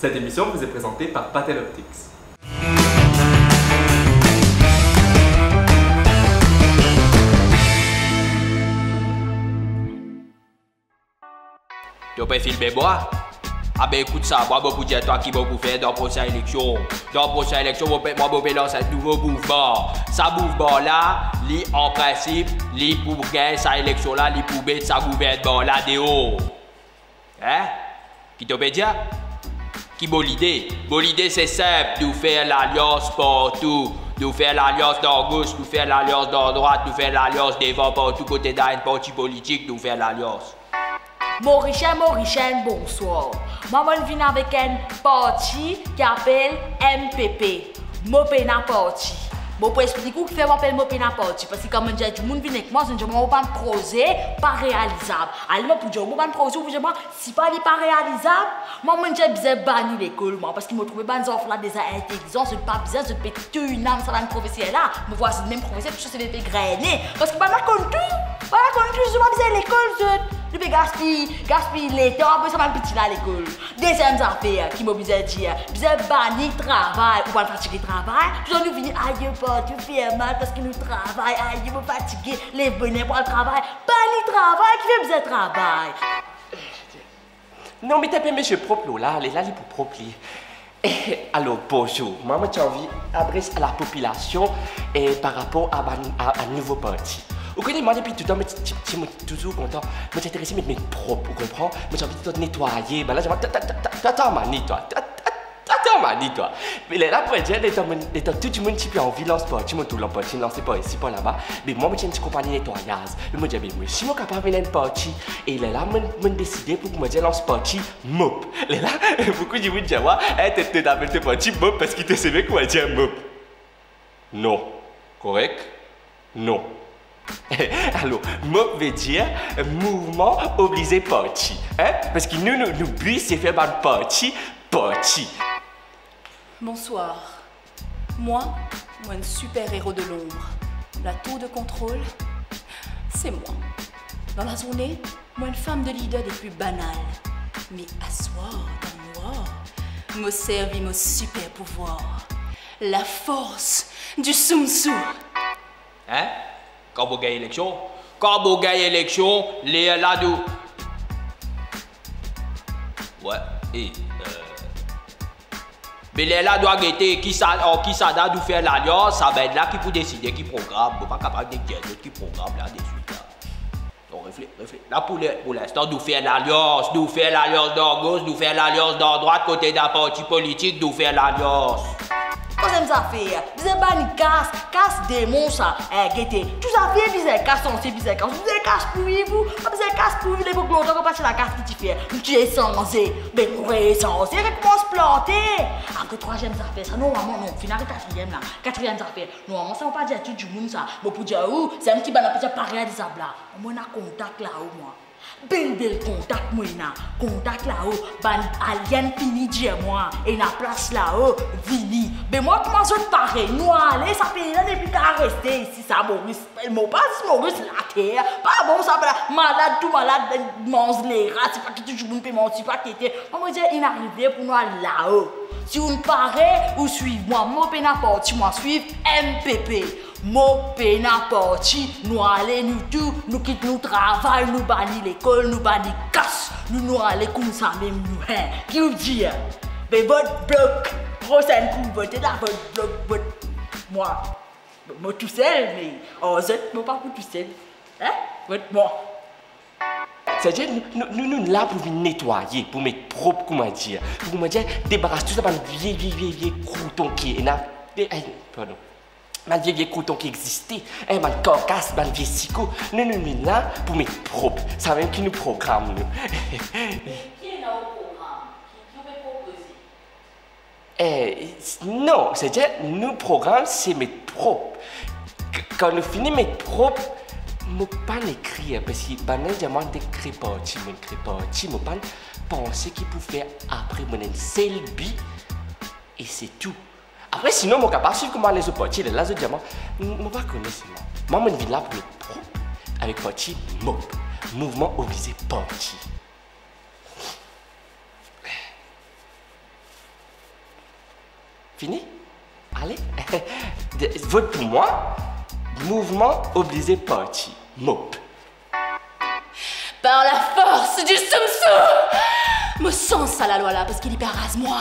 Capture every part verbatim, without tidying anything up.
Cette émission vous est présentée par Patel Optics. To pe filme mwa? Abe ekout sa, mwa mo pou dir twa ki mo pou fer dan prosin eleksion. Dan prosin eleksion, mo pe, mwa mo pe lans enn nouvo mouvman. Sa mouvman la, li an prinsip, li pou gagn sa eleksion la, li pou met sa gouvernman la deor. Hein? Ki to pe dir? Ki mo lide? Mo lide se sinp, nou fer lalians partou. Nou fer lalians dan gos, nou fer lalians dan drwat, nou fer lalians devan, partou kote ena enn parti politik, nou fer lalians. Morisien, Morisienn, bonswar. Mwa, mo'nn vinn avek enn parti ki apel M P P. Mo pena parti. Mo pou explik ou kifer mo apel mo pena parti, parski kan mo'nn dir dimoun vinn ek mwa, zot inn dir mwa mo bann proze pa realizab. Ale, mo pou dir ou mo bann proze, ou pou dir mwa si pa li pa realizab. Mwa, mo'nn dir bizin bani lekol, mwa, parski mo trouve bann zanfan la deza intelizan, zot pa bizin, zot pe touy nam sa bann profeser la. Mo vwazinn mem profeser, tou so seve pe grene, parski bann la konn tou. Bann la konn tou, zot pa bizin lekol, zot. Nou pe gaspiy, gaspiy letan pou sa bann piti la lekol. Deziem zafer ki mo bizin dir, bizin bani travay. Ou bann fatige travay, toultan nou vini ayo partou, fer mal parski nou travay, ayo mo fatige, lev boner pou al travay. Bani travay, kifer bizin travay? Non, met enpe misie prop lor la, lerla li pou prop li. Alor, bonzour. Mwa, mo ti anvi adres a lapopilasion, eh, par rapor a bann, a, a nouvo parti. Ou kone mwa, depi toutan, mo ti, ti, ti, mo touzour kontan, mo ti interese met, met prop, ou konpran? Mo ti anvi toutan netwaye, bann la, ti, ta, ta, ta, ta, ta, mani, twa. Ta, ta, ta, ta, mani, twa. Me lerla, pou dir, letan mo'nn, letan tou dimoun ti pe anvi lans parti, mo tou lans parti, lanse par isi, par laba. Me mwa, mo ti enn ti konpagni netwayaz. Me mo dir, me mwa osi, mo kapav vinn enn parti. E lerla, mo'nn, mo'nn deside pou, kouma dir, lans parti Mop. Lerla, boukou dimoun dir mwa, eh, to, to, to apel to parti Mop parski to seve kouma dir mop. Non. Korek? Non. Alor, mop ve dir mouvman oblize parti, hein? Parski nou, nou, nou bi se fer bann parti, parti. Bonsoir. Moi, mon super-héros de l'ombre, la tour de contrôle, c'est moi. Dans la journée, moi, une femme de leader des plus banales. Mais aswar, dans le noir, mo servi mo super pouvoir, la force du Soumsou. Hein? Kan mo gagn eleksion, kan mo gagn eleksion, lerla nou, ouais, e, euh, me lerla nou a gete, ki sa, ar ki sa nou fer lalians, sa bann la ki pou deside ki program, mo pa kapav dir zot ki program la deswit la. Non, refle-, refle-, la pou le, pou linstan, nou fer lalians, nou fer lalians dan gos, nou fer lalians dan drwat, kote ena parti politik, nou fer lalians. Trwaziem zafer, bizin bann kas, kas demon sa. Eh, gete, tou zafer bizin kas, sanse bizin kas, bizin kas pou viv ou, pa bizin kas pou viv, lepok lontan kan pa ti ena kas ki ti fer, nou ti esanze, be nou resanze, rekoumans plante. Apre trwaziem zafer sa, normalman, non, finn ariv katriyem la, katriyem zafer, normalman sa mo pa dir tou dimoun sa, mo pou dir ou, se enn ti bann ape sa pa realizab la. Mo ena kontak lao mwa. Bel, bel kontak mo ena. Kontak lao, bann alien fini dir mwa, ena plas lao, vini. Be mwa kouma zot pare, nou ale, sa pei la nepli kav reste isi, sa Moris, mo pa zis Moris, later. Pa bon sa, pa la, malad, tou malad, manz lerat, se pa ki tou dimoun pe manz, se pa ki ete. Mwa, mo dir, inn arive pou nou al lao. Si ou'nn pare, ou swiv mwa. Mo pena parti, mwa swiv M P P. Mo pena parti, nou ale nou tou, nou kit nou travay, nou bani lekol, nou bani kas, nou, nou ale koumsa mem nou, hein. Ki ou dir? Be vot blok, prosenn kou, vote la, vot blok, vot mwa. Mo tousel, me ar zot, mo pa pou tousel. Hein? Vot mwa. Savedir nou, nou, nou, nou la pou vinn netwaye, pou met prop, kouma dir, pou, kouma dir, debaras tou sa bann vie, vie, vie, vie krouton ki ena, eh, eh, pardon, bann vie, vie krouton ki existe, eh, bann karkas, bann vie siko. Nou, nou, nou la pou met prop. Samem ki nou program nou. Me ki ena ou program? Ki, ki ou pe propoze? Eh, s-, non, savedir nou program se met prop. K-, kan nou fini met prop, mo pa'nn ekrir, parski bannla dir mwa, mo'nn kre parti, mo'nn kre parti, mo pa'nn panse ki pou fer apre, mo ena enn sel bi, e se tou. Apre, sinon, mo kapav swiv kouma lezot parti, lerla zot dir mwa, m-, mo pa kone seki. Mwa, mo'nn vinn la pou met prop avek parti Mop, Mouvman Oblize Parti. Fini? Ale. De-, vot pou mwa, Mouvman Oblize Parti, MOP. Par la force du Soumsou, mo sanz sa lalwa la parski li pe araz mwa.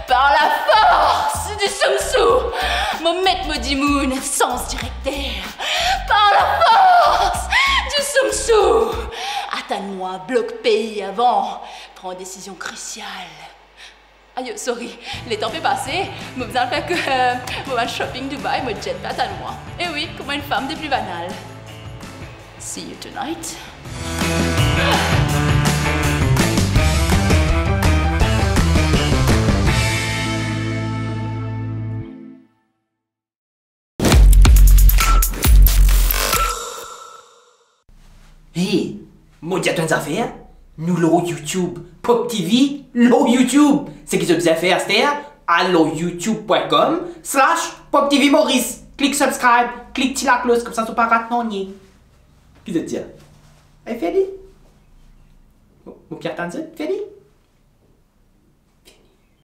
Par la force du Soumsou, mo met mo dimoun sanz direkter. Par la force du Soumsou, atann mwa, blok pei avan pran desizion krisial. Ayo, sorry, letan pe pase, mo bizin al fer, euh, mo bann shopping Dubai, mo jet pe atann mwa. E wi, kouma enn fam de pli banal. See you tonight. Hey, mo dir twa enn zafer, nou lor YouTube, Pop T V, lor YouTube. Seki zot bizin fer aster, al lor youtube point com slash pop T V Maurice. Klik subscribe, klik ti laklos, koumsa zot pa rat nanye. Ki zot dir? Ay, fer li. Mo, mo ki atann zot, fer li.